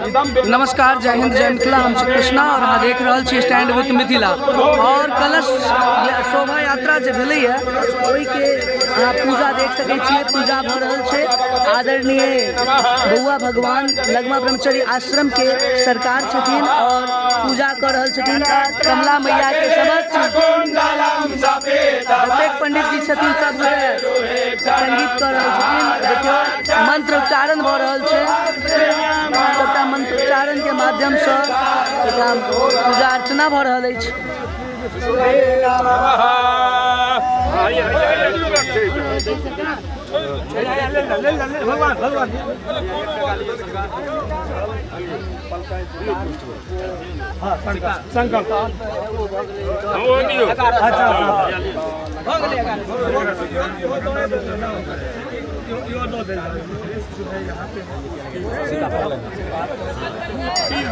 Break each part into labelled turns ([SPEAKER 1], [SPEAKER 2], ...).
[SPEAKER 1] नमस्कार, जय हिंद, जय मिथिला। हम छी कृष्णा और अहाँ देख रहल छी स्टैंड विथ मिथिला। और कलश शोभा यात्रा जे भेलैए ओहिके अहाँ पूजा देख सकै छियै। पूजा भऽ रहल छै। आदरणीय बौआ भगवान लगमा ब्रह्मचर्य आश्रम के सरकार छथिन और पूजा कऽ रहल छथिन कमला मैया के समक्ष। जतेक पंडित जी छथिन सब संगीत कऽ रहल छथिन। देखियौ, मंत्र उच्चारण भऽ रहल छै। सबटा मंत्रोच्चारण के माध्यम से एहिठाम पूजा अर्चना भऽ रहल अछि।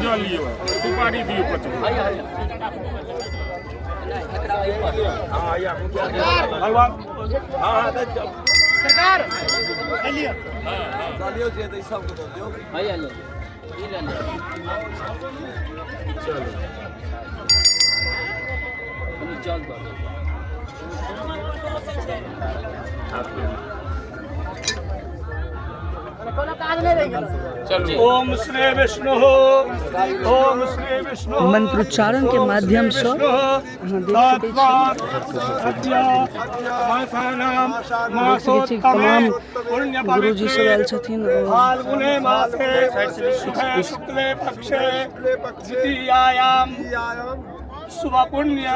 [SPEAKER 2] जल लियौ, सुपारी दियौ 5। भगवान।
[SPEAKER 1] सरकार।
[SPEAKER 3] चलियौ जे दै सबके दऽ दियौ।
[SPEAKER 4] हैया ले, ई ले ले।
[SPEAKER 2] चलो।
[SPEAKER 4] कनि जल दऽ दे।
[SPEAKER 2] चलू।
[SPEAKER 5] ओम श्री विष्णु, ओम श्री विष्णु।
[SPEAKER 1] मंत्रोच्चारण के माध्यम से अहाँ देख सकै छी, देख सकै छी तमाम गुरुजी सब आयल छथिन और
[SPEAKER 5] फाल्गुने मासे शुभे शुक्ले पक्षे द्वितीयायां शुभ पुण्य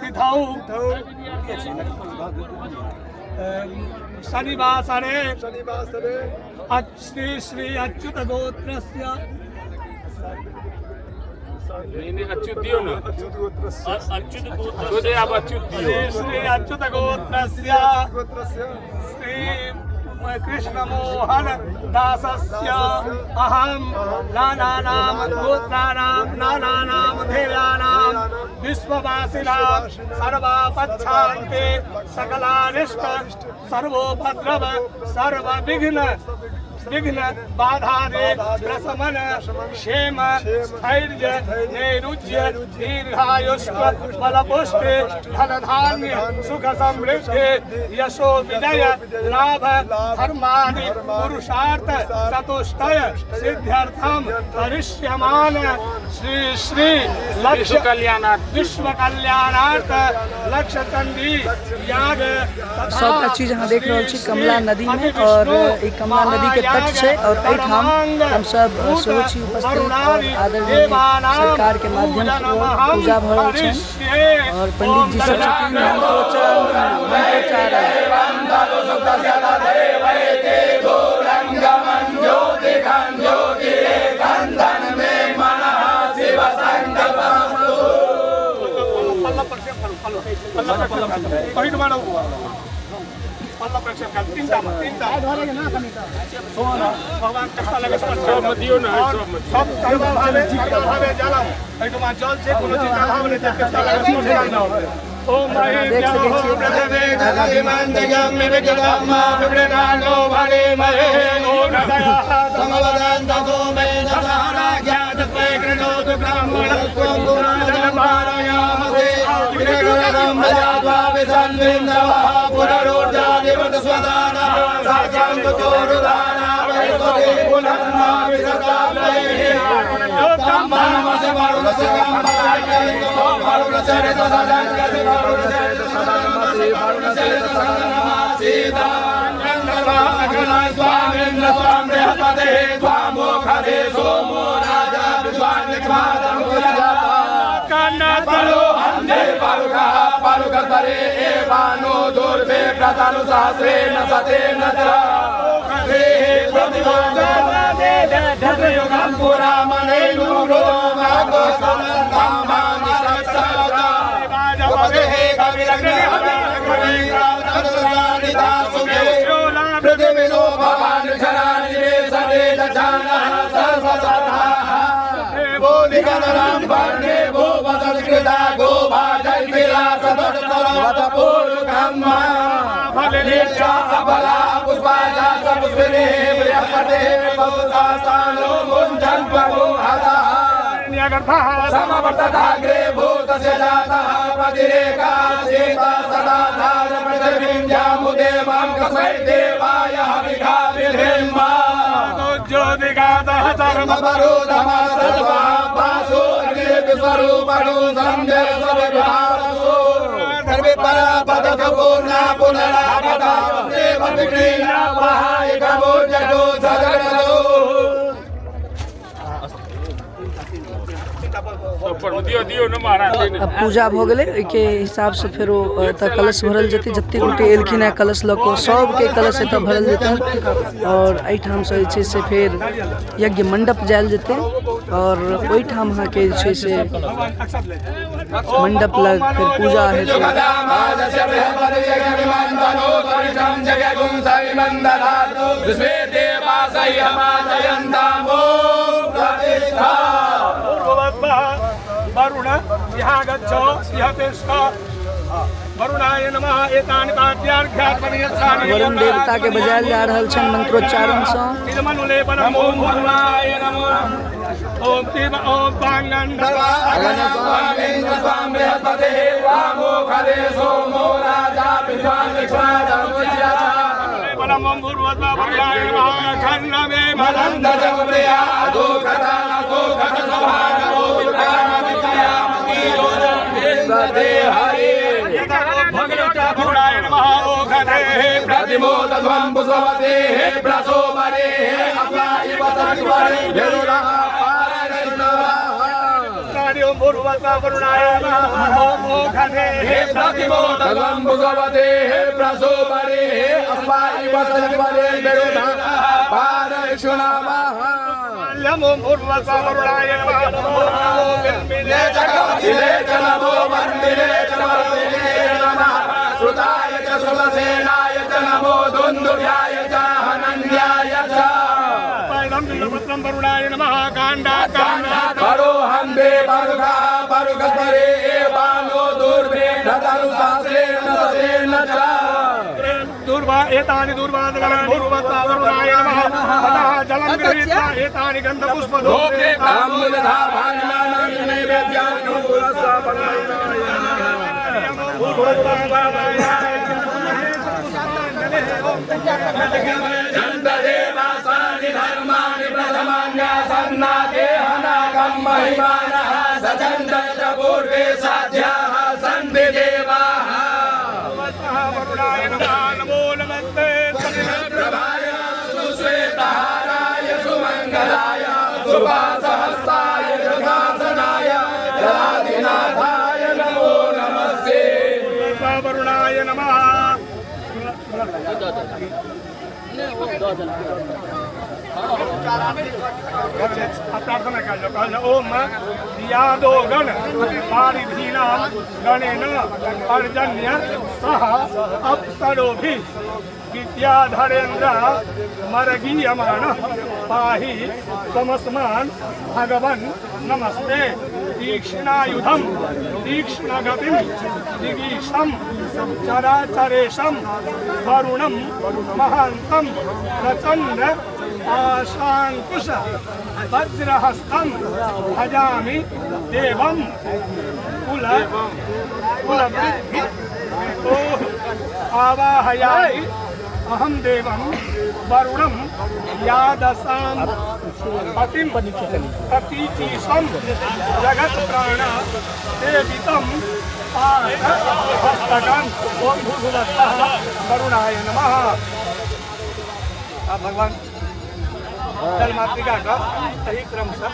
[SPEAKER 5] तिथौ शनिवासरे श्री श्री अच्युत गोत्रस्य।
[SPEAKER 2] नहीं नहीं, अच्युत दियो ना।
[SPEAKER 6] अच्युत गोत्र।
[SPEAKER 2] सोझे आब अच्युत दियो।
[SPEAKER 5] श्री श्री अच्युत गोत्रस्य श्री कृष्ण मोहन दासस्य अहं नानानां गोत्राणां नानानां धेयानां विश्ववासिनां सर्वापच्छान्ति सकलानिष्ट सर्वोपद्रव सर्वविघ्न विघ्न बाधादि प्रशमन क्षेम स्थैर्य नैरुज्य दीर्घायुष्व बलपुष्टि धन धान्य सुख समृद्धि यशो विजय लाभ धर्मादि पुरुषार्थ चतुष्टय सिद्ध्यर्थम करिष्यमान श्री श्री
[SPEAKER 2] विश्व
[SPEAKER 5] लक्ष्य
[SPEAKER 2] कल्याणार्थ।
[SPEAKER 5] विश्व कल्याणार्थ लक्ष चंडी याग।
[SPEAKER 1] सबटा चीज अहाँ देख रहल छी कमला नदी में और ई कमला नदी के तट छै और एहिठाम हमसब सेहो छी उपस्थित और आदरणीय सरकार के माध्यम से पूजा भऽ रहल छनि और पंडित जी सब छथिन। मंत्रोच्चारण, मंत्रोच्चारण।
[SPEAKER 5] भगवान
[SPEAKER 2] सबमे दियौ ने, सबमे दियौ।
[SPEAKER 5] सब सर्वभावे सर्वभावे जलम एहिठुमा जल छै, कोनो चीज अभाव नहि छै। ओम।
[SPEAKER 1] देख सकै छियै।
[SPEAKER 3] पुष्पा
[SPEAKER 5] गर्भः
[SPEAKER 3] समवर्तताग्रे भूतस्य जातः प्रतिरेका सीता सदाधार पृथिवीं जामुदेवां कस्मै देवाय हविषा विधेम
[SPEAKER 5] ज्योतिगातः
[SPEAKER 3] सर्वपरोधमासस्वापासो अग्निस्वरूपणो संजयसविभासो सर्वे परापदपूर्णा पुनरापदास्ते विक्रीणा वहाय कवो जगो सजगो
[SPEAKER 2] दियौ दियौ ने महाराज।
[SPEAKER 1] अब पूजा भऽ गेलै, ओहिके हिसाबसँ फेरो एतऽ कलश भरल जेतै। जतेक गोटे एलखिन हेँ कलश लऽ कऽ सभके कलश एतऽ भरल जेतनि और एहिठामसँ जे छै से फेर यज्ञ मण्डप जायल जेतै और ओहिठाम अहाँके जे छै से मण्डप लग फेर पूजा हेतै।
[SPEAKER 5] वरुण इह गच्छ इह तिष्ठ वरुणाय नमः एतानि पाद्यार्घ्यार्पणयच्छामि।
[SPEAKER 1] वरुण देवता के बजायल जा रहल छनि मंत्रोच्चारणसँ।
[SPEAKER 5] इदमनुलेपनम् ओम वरुणाय नमः ओम देव ओम पाङ्गण्ड ओम भूर्भुवस्वः वरुणाय नमः खण्डमे वरुणाय नमः ओघते
[SPEAKER 3] प्रतिमोदध्वं पुष्पवते हे प्रसोमरे हे अप्लाइव सत्वरे विरुणः पारयितवः
[SPEAKER 5] ओम भूर्भुवस्वः वरुणाय नमः ओम ओघते
[SPEAKER 3] हे प्रतिमोदध्वं पुष्पवते हे प्रसोमरे हे अप्लाइव सत्वरे विरुणः पारयिषुणः
[SPEAKER 5] ओम भूर्भुवस्वः वरुणाय नमः ओम बिल्बिले
[SPEAKER 3] जगवतिले च नमो मन्दिरे च वर्धिने नमः श्रुताय च सुरसेनाय च नमो दुन्दुभ्याय च हनन्याय च
[SPEAKER 5] पत्रं वरुणाय नमः काण्डा काण्डा
[SPEAKER 3] परोहं दे परुखः परुखपरे एवानो दुर्भेदधनुशास्त्रेण सतेन च
[SPEAKER 5] दुर्वा एतानि दुर्वादगणानि भूर्भुवस्वः वरुणाय नमः ततः जलं गृहीत्वा एतानि गन्धपुष्पधूपे
[SPEAKER 3] पूर्वे साध्याः सन्ति देवाः
[SPEAKER 5] वरुणाय नमः नमो नमस्ते
[SPEAKER 3] प्रभाय सुश्वेतहाराय सुमङ्गलाय सुपासहस्ताय जगासनाय जलाधिनाथाय नमो नमस्ते
[SPEAKER 5] वरुणाय नमः। प्रार्थना कर लो, कहल ओम यादो गण पारिधीनां गणेन पर्जन्य सह अप्सरोभि विद्याधरेन्द्र मरगीयमान पाहि तमस्मान् भगवन् नमस्ते। तीक्ष्णायुधं तीक्ष्णगतिं दिगीशं चराचरेशं वरुणं महान्तं प्रचण्ड आशांकुश वज्रहस्तं भजामि देवं कुल कुलवृद्धि आवाहयामि अहं देवं वरुणं यादसां पतिं प्रतीचीशं जगत्प्राण सेवितं पाशहस्तकं। ओम भूर्भुवस्सुवः वरुणाय नमः। भगवान जल मातृका का सही क्रम से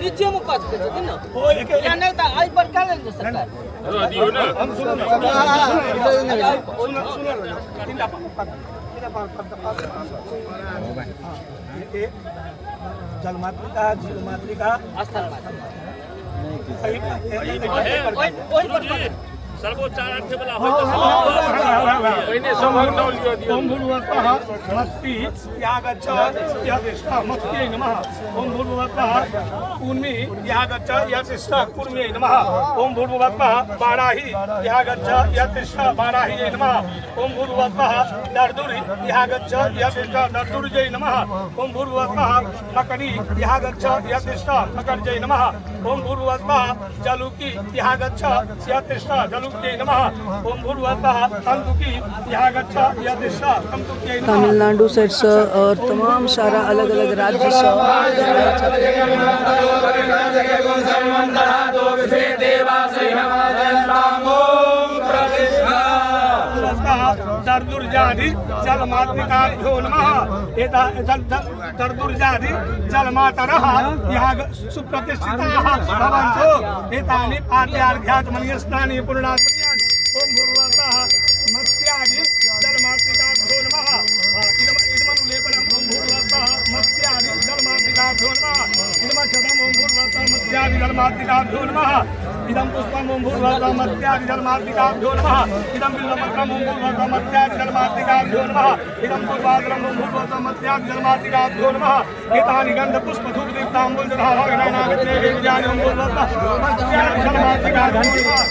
[SPEAKER 4] नीचे में कस के छथिन न या नहीं त एहि पर का लेन सरकार
[SPEAKER 2] दियौ ने
[SPEAKER 5] जल मातृका जीव मातृका
[SPEAKER 4] स्थल मातृका ओहि पर
[SPEAKER 6] सर्वोच्चारार्थ वाला होय तऽ पहिने
[SPEAKER 2] सभक नाम लिअ दियौ।
[SPEAKER 5] ओम भूर्भुवः मत्सि यागच्छ यतिष्ठ मत्स्यै नमः। ओम भूर्भुवः कूर्मि यागच्छ यतिष्ठ कूर्म्यै नमः। ओम भूर्भुवः बाराही यागच्छ यतिष्ठ बाराही नमः। ओम भूर्भुवः दर्दुरि यागच्छ यतिष्ठ दर्दुर्जै नमः। ओम भूर्भुवः मकरी यागच्छ यतिष्ठ मकरजै नमः। ओम भूर्भुवः जलुकी यागच्छ यतिष्ठ जलुक्यै नमः। ओम भूर्भुवः तन्तुकी यागच्छ यतिष्ठ तन्तुक्यै नमः।
[SPEAKER 1] तमिलनाडु साइडसँ आओर तमाम सारा अलग अलग राज्यसँ
[SPEAKER 5] दर्दुर्जादि जलमातृकाभ्यो नमः। दर्दुर्जादि जलमातरः यः सुप्रतिष्ठिताः भवन्तु। एतानि पाद्यार्घ्यात्मनीय स्नानि पूर्णात्मनीयानि। ओम भूर्भुवः मत्स्यादि जलमातृकाभ्यो नमः। इदमनुलेपनम् ओम भूर्भुवः मत्स्यादि जलमातृकाभ्यो नमः। इदमक्षतम् ओम भूर्भुवः मत्स्यादि जलमातृकाभ्यो नमः। इदं पुष्पम् ओम भूर्भुवः मत्स्यादि जलमातृकाभ्यो नमः। इदं बिल्वपत्रम् ओम भूर्भुवः मत्स्यादि जलमातृकाभ्यो नमः। इदं पूर्वाग्रम् ओम भूर्भुवः मत्स्यादि जलमातृकाभ्यो नमः। एतानि गन्धपुष्पधूपदीपताम्बूल जलाभागनानाविद्यानि ओम भूर्भुवः मत्स्यादि जलमातृकाभ्यो नमः।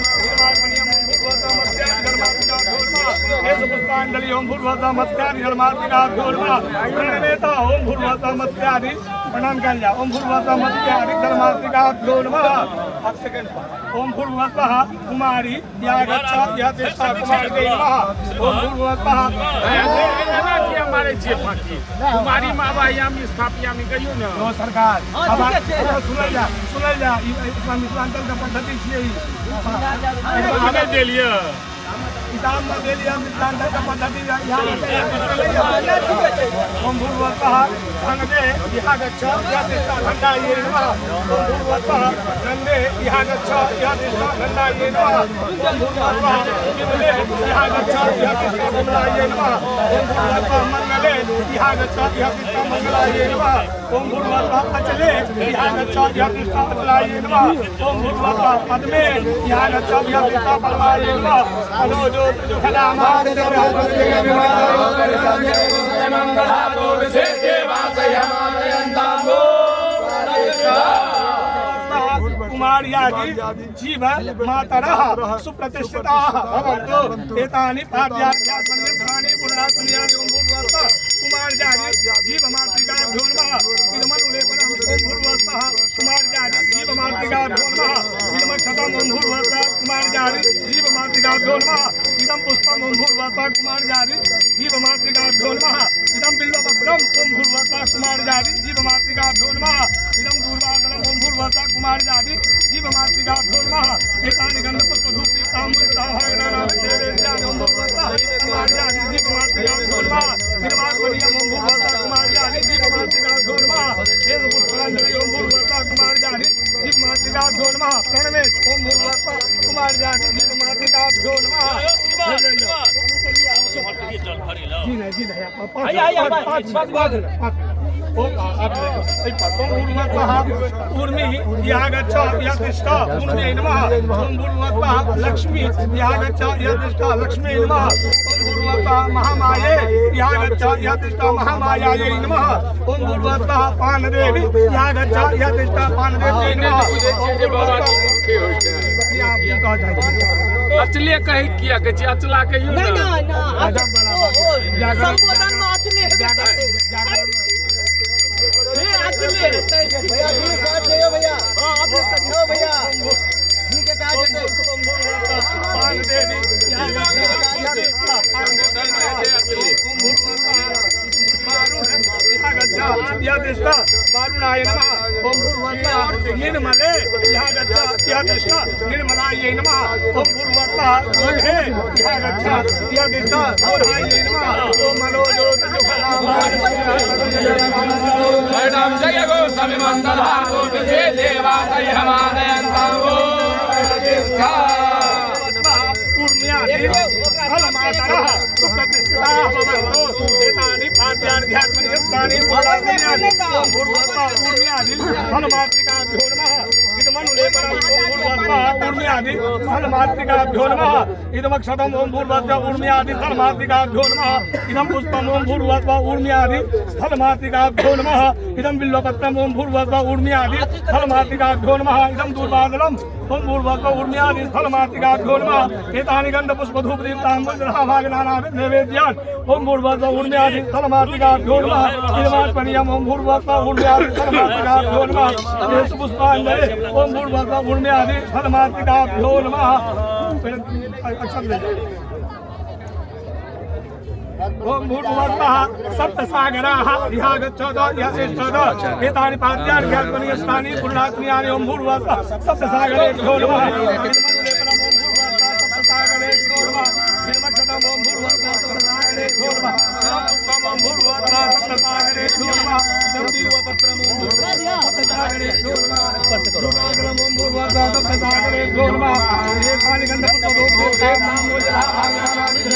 [SPEAKER 5] पुष्पांजलि ओम भूर्भुवः मत्स्यादि जलमातृकाभ्यो नमः। प्रणमेता ओम भूर्भुवः मत्स्यादि प्रणाम कयल जाओ। ओम भूर्भुवः मत्स्यादि जलमातृकाभ्यो नमः। अब सेकंड ओम भूर्भुवः कुमारी यागच्छ यतिष्ठ कुमारी नमः। ओम भूर्भुवः
[SPEAKER 2] एना किया मारै छियै फाँकी? कुमारी मावायामि स्थापयामि कहियौ ने।
[SPEAKER 5] ओ सरकार सुनल जा सुनल जा, ई मिथिलांचल के पद्धति छियै। ई
[SPEAKER 2] नहि देलियै
[SPEAKER 5] किताब में दे लिया मिथिलांचल के पद्धति यहाँ। ओम भूर्भुवः धनदे इहा गच्छ यतिष्ठ धन्दायै नमः। ओम भूर्भुवः नन्दे इहा गच्छ यतिष्ठ धन्दायै नमः। ओम भूर्भुवः विमले इहा गच्छ यतिष्ठ विमलायै नमः। ओम भूर्भुवः मंगले इहा गच्छ यतिष्ठ मंगलायै नमः। ओम भूर्भुवः अचले इहा गच्छ यतिष्ठ अचलायै नमः। ओम भूर्भुवः पद्मे इहा गच्छ यतिष्ठ पद्मायै नमः। मनोजो कुमार्यादि जीव मातरः सुप्रतिष्ठिताः भवन्तु। एतानि पाद्यार्घ्यात्मनीय स्नानि पूर्णात्मनीयानि। ओम भूर्भुवः कुमार्यादि जीव मातृकाभ्यो नमः। इदमनुलेपनम् ओम भूर्भुवः कुमार्यादि जीव मातृकाभ्यो नमः। इदमक्षतम् ओम भूर्भुवः कुमार्यादि जीव मातृकाभ्यो नमः। इदं पुष्पम् ओम भूर्भुवः कुमार्यादि जीव मातृकाभ्यो नमः। इदं बिल्वपत्रम् ओम भूर्भुवः कुमार्यादि जीव मातृकाभ्यो नमः। इदं दूर्वादलम् ओम भूर्भुवः कुमार्यादि जीव मातृकाभ्यो नमः। एतानि गन्धपुष्पधूपदीपताम्बूल जलाभागनानाविद्यानि ओम भूर्भुवः कुमार्यादि जीव मातृकाभ्यो नमः। इदमात्मनीयम् ओम भूर्भुवः कुमार्यादि जीव मातृकाभ्यो नमः। एतत्पुष्पाञ्जलि ओम भूर्भुवः कुमार्यादि जीव मातृकाभ्यो नमः। प्रणमेत ओम भूर्भुवः कुमार्यादि जीव मातृकाभ्यो नमः। जी नहीं जी नहीं पाँच पाँच पाँच। ओम भूर्भुवः ऊर्मि यागच्छ यतिष्ठ ऊर्म्यै नमः। ओम भूर्भुवः लक्ष्मी यागच्छ यतिष्ठ लक्ष्मी नमः। ओम भूर्भुवः महामाये यागच्छ यतिष्ठ महामायायै नमः। ओम भूर्भुवः पानदेवी यागच्छ यतिष्ठ पानदेव्यै नमः।
[SPEAKER 2] बुझै छियै जे बाबा जी मूर्खे होइ छै। अचले कहै किया कहै छियै? अचला कहियौ ने।
[SPEAKER 4] नहि नहि नहि, संबोधन में अचले हेबे करतै। हे अचले
[SPEAKER 7] भैया घी साथ ले भैया।
[SPEAKER 4] हां अपने
[SPEAKER 7] ओ भैया घी के काज हेतै।
[SPEAKER 5] पानदेवी यतिष्ठ वारुणाय नमः। ओम भूर्भुवः निर्मले इहा गच्छ यतिष्ठ निर्मलायै नमः। ओम भूर्भुवः गोधे इहा गच्छ यतिष्ठ गोधायै नमः। ओम मनोजो
[SPEAKER 3] जय गोस्वामी मंदधातो देवासयमानयन्तां
[SPEAKER 5] फलमातरः सुप्रतिष्ठिताः भवन्तु। एतानि पाद्यार्घ्यात्मनीय स्नानि पूर्णात्मनीयानि। ओम भूर्भुवः ऊर्म्यादि फलमातृकाभ्यो नमः। इदमनुलेपनम् इदमनुलेपनम ओम भूर्भुवस्सुः ऊर्म्यादि स्थलमातृकाभ्यो नमः। इदमक्षतम ओम भूर्भुवस्सुः ऊर्म्यादि स्थलमातृकाभ्यो नमः। इदं पुष्पम ओम भूर्भुवस्सुः ऊर्म्यादि स्थलमातृकाभ्यो नमः। इदं बिल्वपत्रम ओम भूर्भुवस्सुः ऊर्म्यादि स्थलमातृकाभ्यो नमः। इदं दूर्वादलम ओम भूर्भुवस्सुः ऊर्म्यादि स्थलमातृकाभ्यो नमः। एतानि गन्धपुष्पधूपदीपताम्बूलनाभागनानाविध नैवेद्यान् ओम भूर्भुवस्सुः ऊर्म्यादि स्थलमातृकाभ्यो नमः। इदमार्पणीयम् ओम भूर्भुवस्सुः ऊर्म्यादि स्थलमातृकाभ्यो नमः। एषु पुष्पाञ्जलि ओम भूर्भुवस्सुः ऊर्म्यादि स्थलमातृकाभ्यो नमः। अक्षत ले जाओ। ओम भूर्भुवस्सुः सप्तसागराः इह गच्छत इह तिष्ठत एतानि पाद्यार्घ्यात्मनीयस्थानि पूर्णात्मयानि ओम भूर्भुवस्सुः सप्तसागरेभ्यो नमः। इदमनुलेपनम् ओम भूर्भुवस्सुः सप्तसागरेभ्यो नमः। इदमक्षतम् ओम भूर्भुवस्सुः सप्तसागरेभ्यो नमः। इदं पुष्पम् ओम भूर्भुवस्सुः सप्तसागरेभ्यो नमः। इदं बिल्वपत्रम् ओम भूर्भुवस्सुः सप्तसागरेभ्यो नमः। दूर्वादलम् ओम भूर्भुवस्सुः सप्तसागरेभ्यो नमः। एतानि गन्धपुष्पधूपदीपताम्बूलनाभागनानाविध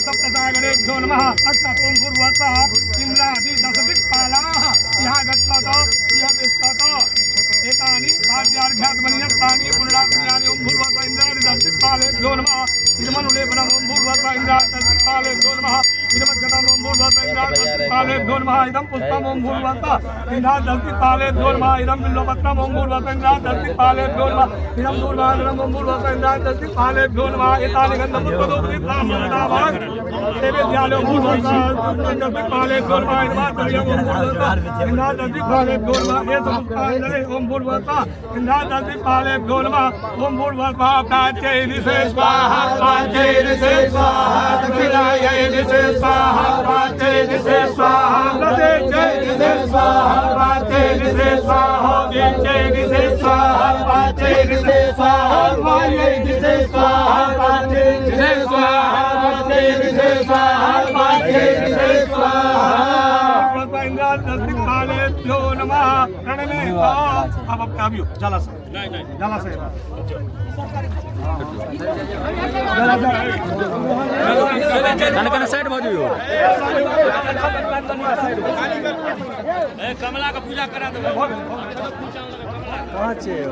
[SPEAKER 5] सप्तसागरेभ्यो नमः। अक्षत ओम भूर्भुवस्सुः इन्द्रादि दश दिक्पालाः इह गच्छत इह तिष्ठत एतानि पाद्यार्घ्यात्मनीयस्थानि पूर्णात्मयानि ओम भूर्भुवस्सुः इन्द्रादि दश दिक्पालेभ्यो नमः। इदमनुलेपनम् ओम भूर्भुवस्सुः इन्द्रादि दश दिक्पालेभ्यो नमः। इदमक्षतम् ओम भूर्भुवस्सुः इन्द्रादि दश दिक्पालेभ्यो नमः। इदं पुष्पम् ओम भूर्भुवस्सुः इन्द्रादि दश दिक्पालेभ्यो नमः। इदं बिल्वपत्रम् ओम भूर्भुवस्सुः इन्द्रादि दश दिक्पालेभ्यो नमः। इदं दूर्वादलम् ओम भूर्भुवस्सुः इन्द्रादि दश दिक्पालेभ्यो नमः। एतानि गन्धपुष्पधूपदीपताम्बूलनाभाग नैवेद्यानि ओम भूर्भुवस्सुः इन्द्रादि दश दिक्पालेभ्यो नमः। इदमार्पणीयम् ओम भूर्भुवस्सुः इन्द्रादि दश दिक्पालेभ्यो नमः। एष पुष्पाञ्जलि ओम भूर्भुवस्सुः इन्द्रादि दश दिक्पालेभ्यो नमः। ओम भूर्भुवस्सुः प्राच्यै दिशे स्वाहा प्राच्यै दिशे स्वाहा दक्षिणायै दिशे स्वाहा प्राच्यै दिशे स्वाहा प्रतीच्यै दिशे स्वाहा प्राच्यै दिशे स्वाहा उदीच्यै दिशे स्वाहा प्राच्यै दिशे स्वाहा वाय्यै दिशे स्वाहा प्राच्यै दिशे स्वाहा प्राच्यै दिशे स्वाहा प्राच्यै दिशे स्वाहा इन्द्रादि दश दिक्पालेभ्यो नमः। प्रणमे अब आबियो जाला से जाला से
[SPEAKER 6] कने साइड भऽ जइयो। कमला के पूजा करा देबै।
[SPEAKER 7] कहाँ छियै?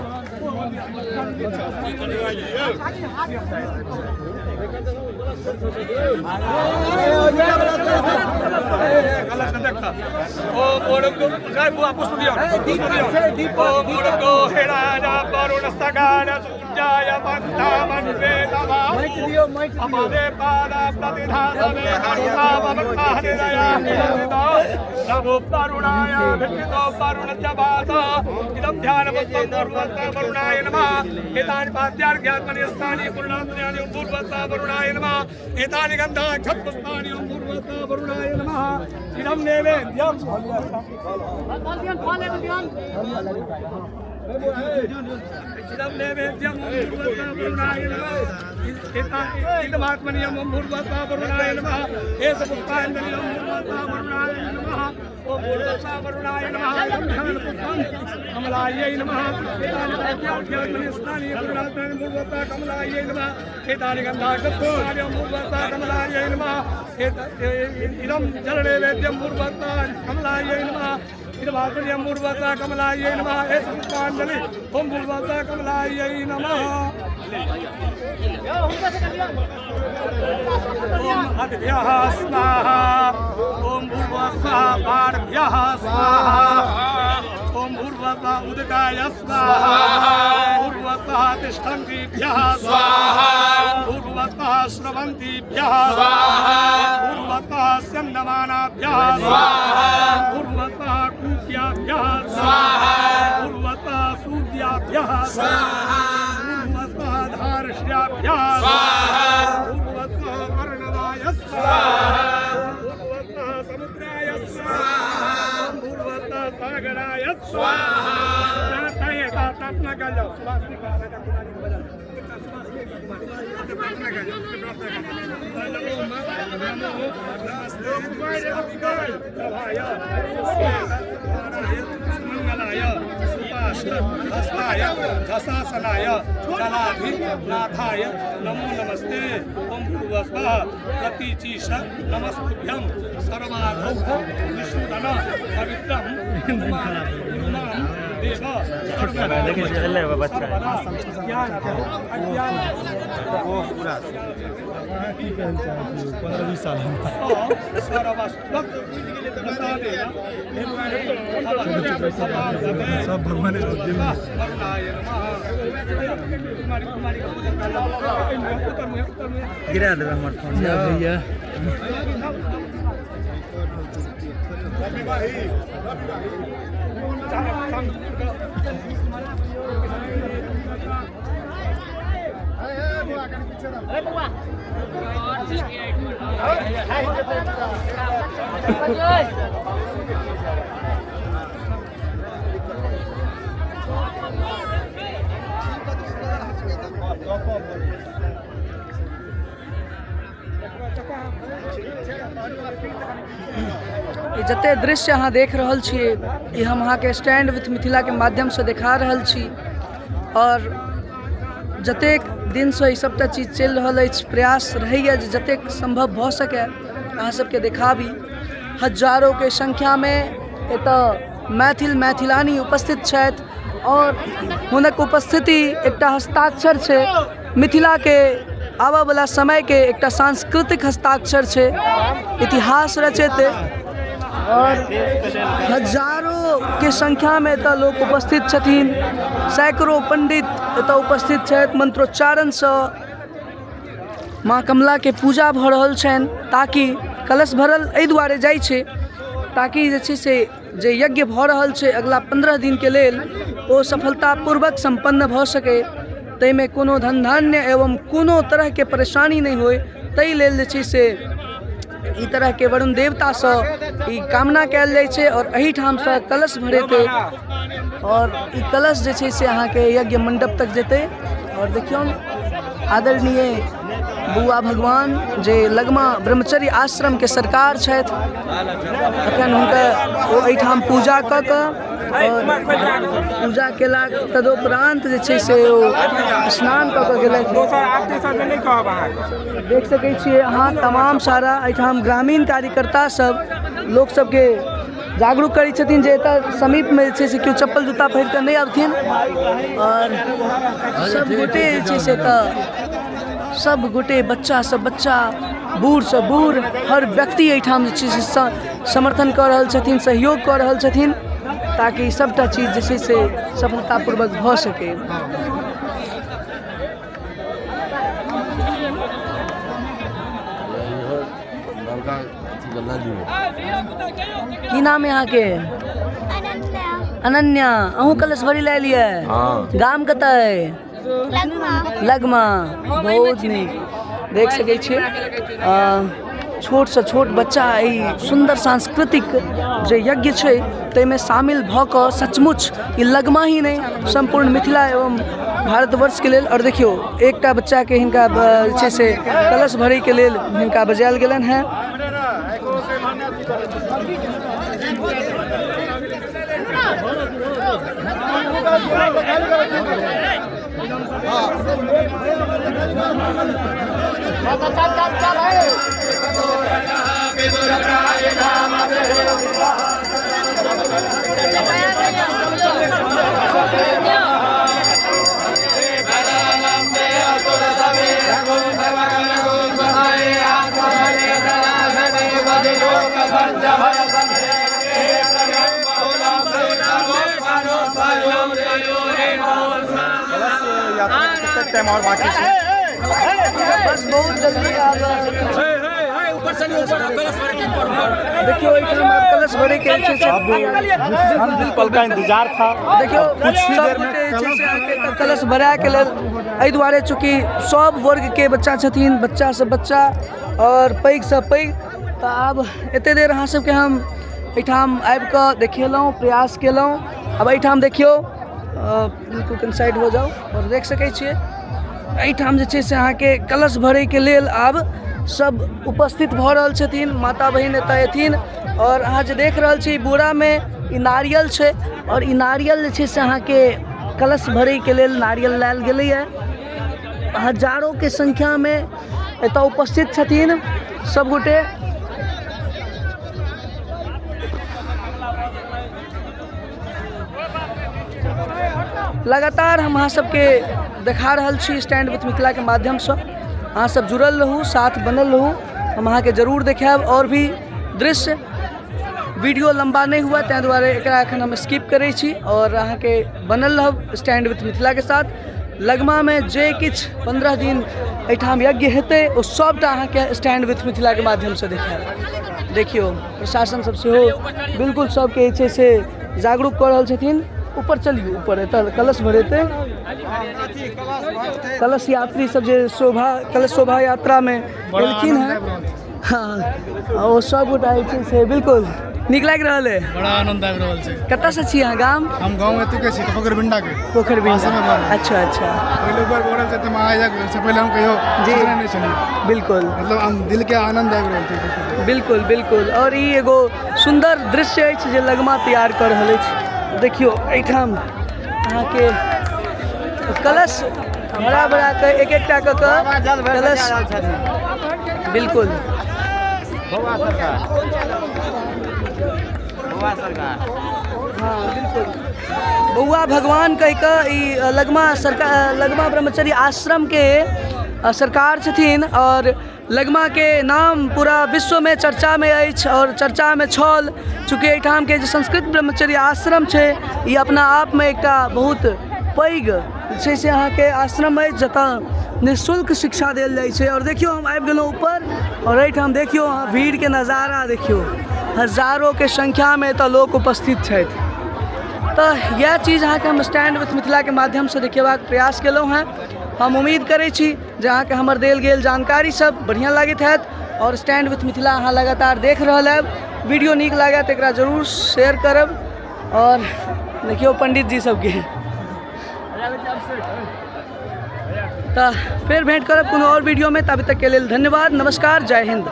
[SPEAKER 5] वरुणाय नमः। एतानि पाद्यार्घ्यात्मनिस्थानि पूर्णात्मन्यानि ओम भूर्भुवस्सुः वरुणाय नमः। एतानि गन्धाक्षतपुष्पाणि ओम भूर्भुवस्सुः वरुणाय नमः। इदं नैवेद्यम् इदं नैवेद्यम् ओम भूर्भुवस्सुः वरुणाय नमः। इदमात्मनीयम् ओम भूर्भुवस्सुः वरुणाय नमः। एष पुष्पाञ्जलिः ओम भूर्भुवस्सुः वरुणाय नमः। ओम भूर्भुवस्सुः वरुणाय नमः। ध्यानपुष्पं कमलायै नमः। एतानि पाद्यार्घ्यात्मनिस्थानि पूर्णात्मनि भूर्भुवस्सुः कमलायै नमः। एतानि गन्धाक्षतपुष्पाणि ओम भूर्भुवस्सुः कमलायै नमः। इदं जलनैवेद्यं भूर्भुवस्सुः कमलायै नमः। इदमात्मनीयं भूर्भुवस्सुः कमलायै नमः। एष पुष्पाञ्जलिः ओम भूर्भुवस्सुः कमलायै नमः। ओम अद्भ्यः स्वाहा ओम भूर्भुवस्सुः पार्भ्यः स्वाहा ओम भूर्भुवस्सुः उदकाय स्वाहा भूर्भुवस्सुः तिष्ठन्तीभ्यः स्वाहा भूर्भुवस्सुः स्रवन्तीभ्यः स्वाहा भूर्भुवस्सुः स्यन्दमानाभ्यः स्वाहा भूर्भुवस्सुः कूप्याभ्यः स्वाहा भूर्भुवस्सुः सूर्याभ्यः स्वाहा भूर्भुवस्सुः धार्ष्याभ्यः स्वाहा भूर्भुवस्सुः अर्णवाय स्वाहा भूर्भुवस्सुः समुद्राय स्वाहा भूर्भुवस्सुः सागराय स्वाहा। प्रार्थना कर जाओ सुभाषिनी का राजा कुमारी को बजा सुभाषिनी का कुमारी प्रार्थना कर जाओ प्रार्थना कर नमो नमस्ते प्रभाय मंगलाय सुपाश समुद्र हस्ताय घसासनाय जलाधिनाथाय नमो नमस्ते। ओम भूर्भुवः प्रतीचीश नमस्तुभ्यं सर्वाधौ विशुदन पवित्रं गुरुमां देव सर्वदा ज्ञानतो अज्ञान
[SPEAKER 8] सब भगवान
[SPEAKER 1] गिरा देबै हमर फोन भैया। ई जते दृश्य अहाँ देख रहल छियै ई हम अहाँके स्टैंड विथ मिथिलाके माध्यमसँ देखा रहल छी। और जतेक दिनसँ ई सभटा चीज चलि रहल अछि, प्रयास रहैए जे जतेक सम्भव भऽ सकै अहाँ सबके देखाबी। हजारोके संख्यामे एतऽ मैथिल मैथिलानी उपस्थित छथि और हुनक उपस्थिति एकटा हस्ताक्षर छै मिथिलाके आबऽवला समयके, एकटा सांस्कृतिक हस्ताक्षर छै, इतिहास रचेतै। और हजारोके संख्यामे एतऽ लोक उपस्थित छथिन, सैकड़ो पंडित एतऽ उपस्थित छथि। मंत्रोच्चारणसँ माँ कमलाके पूजा भऽ रहल छनि, ताकि कलश भरल एहि दुआरे जाइ छै ताकि जे छै से जे यज्ञ भऽ रहल छै अगिला 15 दिनके लेल ओ सफलतापूर्वक सम्पन्न भऽ सकै, ताहिमे कोनो धन धान्य एवं कोनो तरहके परेशानी नहि होइ, ताहि लेल जे छै से ई तरहके वरुण देवतासँ ई कामना कयल जाइ छै। आओर एहिठामसँ कलश भरेतै और ई कलश जे छै से अहाँके यज्ञ मण्डप तक जेतै। और देखियौ आदरणीय बौआ भगवान जे लगमा ब्रह्मचर्य आश्रमके सरकार छथि, अखन हुनकर ओ एहिठाम पूजा कऽ कऽ और पूजा केला तदुपरांत जे छै से ओ स्नान कऽ कऽ गेलथि। देख सकै छियै अहाँ तमाम सारा एहिठाम ग्रामीण कार्यकर्ता सब लोक सबके जागरूक करै छथिन जे एतऽ समीपमे जे छै से केओ चप्पल जूता पहिर कऽ नहि अबथिन। आओर सब गोटे जे छै से एतऽ सब गोटे बच्चासँ बच्चा, बूढ़सँ बूढ़, हर व्यक्ति एहिठाम जे छै से समर्थन कऽ रहल छथिन, सहयोग कऽ रहल छथिन ताकि सबटा चीज जे छै से सफलतापूर्वक भऽ सकै। की नाम है अहाँके? अनन्या। अहूँ कलश भरी लए एलियै? गाम कतऽ अइ? लगमा। बहुत नीक। देख सकै छियै छोटसँ छोट बच्चा एहि सुन्दर सांस्कृतिक जे यज्ञ छै ताहिमे शामिल भऽ कऽ सचमुच ई लगमा ही नहि सम्पूर्ण मिथिला एवं भारतवर्षके लेल। आओर देखियौ एकटा बच्चाके हिनका जे छै से कलश भरैके लेल हिनका बजायल गेलनि हेँ।
[SPEAKER 8] टाइम और बाकी छै।
[SPEAKER 1] बस बहुत जल्दी आब देखियौ एहिठाम आब कलश भरैके जे छै से
[SPEAKER 8] हम जिस पल का इंतजार था।
[SPEAKER 1] देखियौ सब गोटे जे छै से अहाँके कलश भराके लेल एहि दुआरे चूँकि सब वर्गके बच्चा छथिन, बच्चासँ बच्चा आओर पैघसँ पैघ, तऽ आब एते देर अहाँ सबके हम एहिठाम आबिकऽ देखेलहुँ, प्रयास केलहुँ। आब एहिठाम देखियौ, बिल्कुल कनि साइड हो जाउ, आओर देख सकै छियै एहिठाम जे छै से अहाँके कलश भरैके लेल आब सब उपस्थित भऽ रहल छथिन। माता बहिन एतऽ एथिन। आओर अहाँ जे देख रहल छी बोरामे ई नारियल छै आओर ई नारियल जे छै से अहाँके कलश भरैके लेल नारियल लायल गेलैए। हजारोके संख्यामे एतऽ उपस्थित छथिन सबगोटे। लगातार हम अहाँ सबके देखा रहल छी स्टैंड विथ मिथिलाके माध्यमसँ। अहाँ सब जुड़ल रहू, साथ बनल रहू, हम अहाँके जरूर देखायब आओर भी दृश्य। वीडियो लम्बा नहि हुए ताहि दुआरे एकरा एखन हम स्किप करै छी आओर अहाँके बनल रहब स्टैंड विथ मिथिलाके साथ। लगमामे जे किछु 15 दिन एहिठाम यज्ञ हेतै ओ सबटा अहाँके स्टैंड विथ मिथिलाके माध्यमसँ देखायब। देखियौ प्रशासन सब सेहो बिल्कुल सबके जे छै से जागरूक कऽ रहल छथिन। ऊपर चलियौ, ऊपर एतऽ कलश भरेतै। कलश यात्री सब जे शोभा कलश शोभा यात्रामे एलखिन हेँ, हँ, ओ सब गोटा जे छै से बिल्कुल नीक लागि रहल है।
[SPEAKER 9] बड़ा आनंद आबि रहल छै।
[SPEAKER 1] कतऽसँ छी अहाँ? गाम?
[SPEAKER 9] हम गाँव एतुके छी, पोखरबिंडा के।
[SPEAKER 1] पोखरबिंडा, अच्छा अच्छा।
[SPEAKER 9] पहिले बार भऽ रहल छै तऽ महायज्ञ से पहिले हम कहियो
[SPEAKER 1] जी
[SPEAKER 9] सोचने नहि छलियै।
[SPEAKER 1] बिल्कुल,
[SPEAKER 9] मतलब हम दिल के आनंद आबि रहल छै।
[SPEAKER 1] बिल्कुल बिल्कुल। और ई एगो सुन्दर दृश्य अछि जे लगमा तैयार कऽ रहल अछि। देखियौ एहिठाम अहाँके कलश भरा भरा कऽ एक एकटा कऽ कऽ कलश। बिल्कुल हँ बिल्कुल। बौआ भगवान कहि कऽ ई लगमा सरकार, लगमा ब्रह्मचर्य आश्रमके सरकार छथिन आओर लगमाके नाम पूरा विश्वमे चर्चामे अछि आओर चर्चामे छल। चूँकि एहिठामके जे संस्कृत ब्रह्मचर्य आश्रम छै ई अपना आपमे एकटा बहुत पैघ जे छै से अहाँके आश्रम अछि जतऽ निःशुल्क शिक्षा देल जाइ छै। आओर देखियौ हम आबि गेलहुँ ऊपर आओर एहिठाम देखियौ अहाँ भीड़के नजारा देखियौ, हजारोके संख्यामे एतऽ लोक उपस्थित छथि। तऽ इएह चीज अहाँके हम स्टैंड विथ मिथिलाके माध्यमसँ देखेबाक प्रयास केलहुँ हेँ। हम उम्मीद करै छी जे अहाँके हमर देल गेल जानकारी सब बढ़िआँ लागैत हैत आओर स्टैंड विथ मिथिला अहाँ लगातार देख रहल हैब। वीडियो नीक लागै तऽ एकरा जरूर शेयर करब। आओर देखियौ पंडित जी सबके। तऽ फेर भेंट करब कोनो आओर वीडियोमे, ताबे तकके लेल धन्यवाद, नमस्कार, जय हिन्द।